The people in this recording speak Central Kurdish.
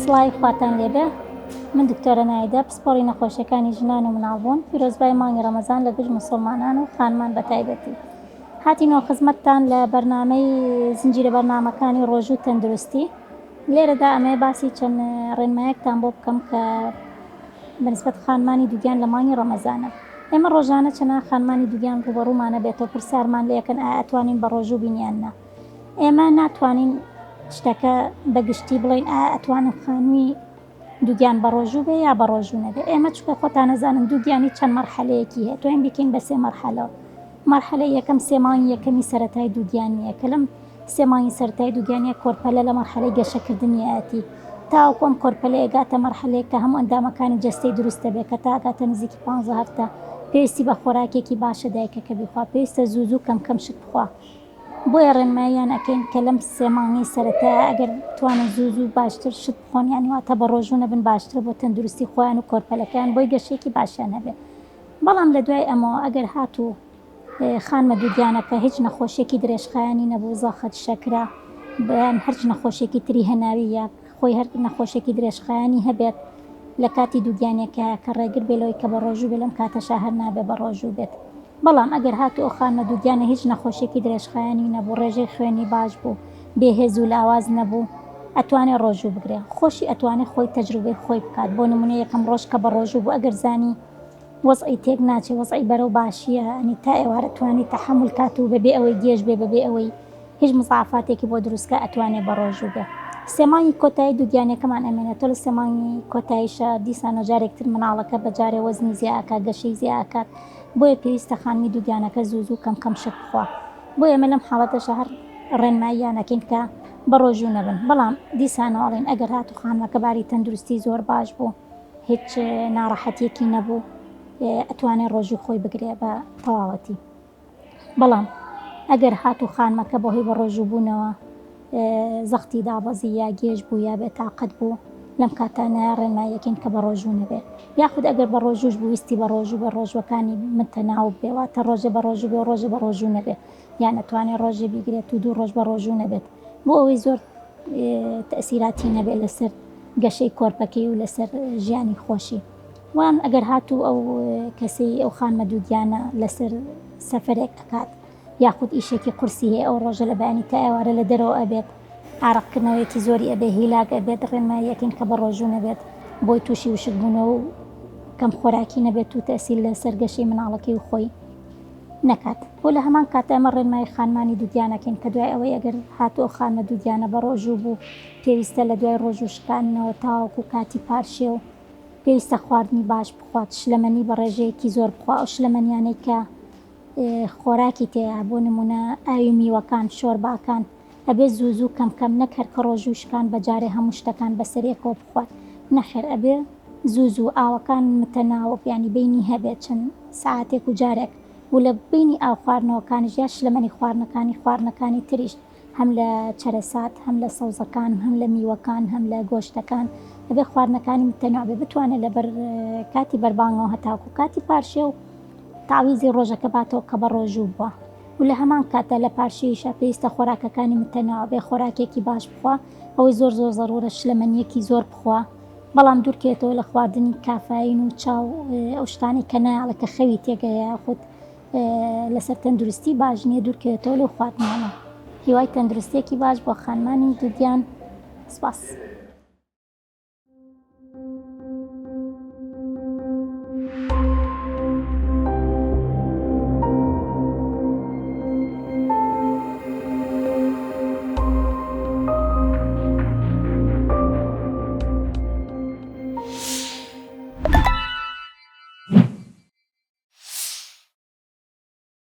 سڵاوی خواتان لێبێ من دکتۆرە نایدە پسپۆڕی نەخۆشیەکانی ژنان و مناڵبوون پیرۆزبای مانگی ڕەمەزان لە گشت موسوڵمانان و خانمان بە تایبەتی هاتینەوە خزمەتتان لە بەرنامەی زنجیرە بەرنامەکانی ڕۆژوو تەندروستی لێرەدا ئەمەوێ باسی چەند ڕێنمایەکتان بۆ بکەم کە بەنسبەت خانمانی دووگیان لە مانگی ڕەمەزانە ئێمە ڕۆژانە چەنان خانمانی دووگیان ڕووبەڕوومانە بێتەوە پرسیارمان لێ ئەکەن ئایا ئەتوانین بە ڕۆژوو بین یان نا ئێمە ناتوانین شتەکە بە گشتی بڵێین ئایا ئەتوانن خانمی دووگیان بە ڕۆژوو بێ یا بە ڕۆژوو نەبێ ئێمە چونکە خۆتان ئەزانن دووگیانی چەند مەرحەلەیەکی هەیە توانین بیکەین بە سێ مەرحەلەوە مەرحەلەی یەکەم سێ مانگی یەکەمی سەرەتای دووگیانییە کە لەم سێ مانگی سەرەتای دووگیانییە کۆرپەلە لە مەرحەلەی گەشەکردنیەتی تاوەکو ئەم کۆرپەلە ئەگاتە مەرحەلەیەک کە هەموو ئەندامەکانی جەستەی دروست دەبێت کە تا ئەگاتە نزیکی پانزە هەفتە پێویستی بە خۆراکێکی باشە دایکەکە بیخوا پێویستە زوو زوو کەم کەم شت بخوا بۆیە ڕێنماییان ئەکەین کە لەم سێ مانگەی سەرەتایە ئەگەر بتوانن زوو زوو باشتر شت بخۆن یانی واتە بە ڕۆژوو نەبن باشترە بۆ تەندروستی خۆیان و کۆرپەلەکەیان بۆی گەشەیەکی باشیان هەبێت بەڵام لە دوای ئەمەوە ئەگەر هاتوو خانمە دووگیانەکە هیچ نەخۆشیەکی درێژخایەنی نەبوو زەخت شەکرە یان هەرچ نەخۆشیەکی تری هەناوی یا خۆی هەر نەخۆشیەکی درێژخایەنی هەبێت لە کاتی دووگیانیەکەیا کە ڕێگر بێ لەوەی کە بە ڕۆژوو بێ لەم کاتەشا هەر نابێ بە ڕۆژوو بێت بەڵام ئەگەر هاتوو ئەو خانمە دووگیانە هیچ نەخۆشیەکی درێژخایەنی نەبوو ڕێژەی خوێنی باش بوو بێ هێز و لاواز نەبوو ئەتوانێ ڕۆژوو بگرێ خۆشی ئەتوانێ خۆی تەجروبەی خۆی بکات بۆ نمونە یەکەم ڕۆژ کە بە ڕۆژوو بوو ئەگەر زانی وەزعی تێک ناچێ وەزعی بەرەو باشیە یانی تا ئێوارە توانی تەحەمول کات و بەبێ ئەوەی گێژ بێ بەبێ ئەوەی هیچ مزاعەفاتێکی بۆ دروست کا ئەتوانێ بەڕۆژوو بێ سێ مانگی کۆتایی دووگیانیەکەمان ئەمێنێتەوە لە سێ مانگی کۆتاییشا دیسانەوە جارێک تر مناڵەکە بە جارێ وەزنی زیا ئەکا گەشەی زیا ئەکات بۆیە پێویستە خانمی دووگیانەکە زوو زوو کەم کەم شت بخوا بۆیە ئێمە لەم حاڵەتەشا هەر ڕێنماییان ئەکەین کە بەڕۆژوو نەبن بەڵام دیسانەوە ئەڵێین ئەگەر هاتوو خانمەکە باری تەندروستی زۆر باش بوو هیچ ناڕەحەتیەکی نەبوو ئەتوانێ ڕۆژوو خۆی بگرێ بە تەواوەتی بەڵام ئەگەر هاتوو خانمەکە بەهۆی بە ڕۆژوو بوونەوە زەختی دابەزی یا گێژ بوو یا بێتاقەت بوو لەم کاتانە ڕێنماییەکەین کە بە ڕۆژوو نەبێ یاخود ئەگەر بە ڕۆژووش بوو ویستی بە ڕۆژوو بە ڕۆژوەکانی متەناوب بێ واتە ڕۆژێ بە ڕۆژوو بێ و ڕۆژێ بە ڕۆژوو نەبێ یان ئەتوانێ ڕۆژێ بیگرێت و دوو ڕۆژ بە ڕۆژوو نەبێت بۆ ئەوەی زۆر تەئسیراتی نەبێت لەسەر گەشەی کۆرپەکەی و لەسەر ژیانی خۆشی وان ئەگەر هاتوو ئەو کەسەی ئەو خانمە دووگیانە لەسەر سەفەرێک ئەکات یاخود ئیشێکی قورسی هەیە ئەو ڕۆژە لە بەیانی تا ئێوارە لە دەرەوە ئەبێت ئارەقکردنەوەیەکی زۆری ئەبێ هیلاک ئەبێت ڕێنماییەکەین کە بە ڕۆژوو نەبێت بۆی تووشی وشکبوونەوە و کەم خۆراکی نەبێت و تەئسیر لەسەر گەشەی مناڵەکەی و خۆی نەکات و لە هەمان کاتدا ئێمە ڕێنمایی خانمانی دووگیان ئەکەین کە دوای ئەوەی ئەگەر هاتوو ئەو خانمە دووگیانە بە ڕۆژوو بوو پێویستە لە دوای ڕۆژوو شکاندنەوە تاوەکو کاتی پارشێو پێویستە خواردنی باش بخوات شلەمەنی بە ڕێژەیەکی زۆر بخوا ئەو شلەمەنیانەی کە خۆراکی تێیە بۆ نمونە ئاوی میوەکان شۆرباکان ئەبێ زوو زوو کەم کەم نەک هەر کە ڕۆژوو شکان بە جارێ هەموو شتەکان بەسەر یەکەوە بخوات نەخێر ئەبێ زوو زوو ئاوەکان متەناوب یانی بەینی هەبێت چەند سەعاتێک و جارێک و لە بەینی ئاو خواردنەوەکانیش یا شلەمەنی خواردنەکانی خواردنەکانی تریش هەم لە چەرەسات هەم لە سەوزەکان هەم لە میوەکان هەم لە گۆشتەکان ئەبێ خواردنەکانی متەنوع بێ بتوانێت لەبەر کاتی بەربانگەوە هەتاکو کاتی پارشێو تەعویزی ڕۆژەکە باتەوە کە بە ڕۆژوو بووە و لە هەمان کاتدا لە پارشێویشا پێویستە خۆراکەکانی متەنوع بێ خۆراکێکی باش بخوا ئەوەی زۆر زۆر زەرورە شلەمەنیەکی زۆر بخوا بەڵام دوورکەوێتەوە لە خواردنی کافاین و چا و ئەو شتانەی کە نایەڵێ کە خەوی تێگەیە یاخود لەسەر تەندروستی باش نییە دوورکەوێتەوە لەو خواردنانە. هیوای تەندروستیەکی باش بۆ خانمانی دووگیان سپاس.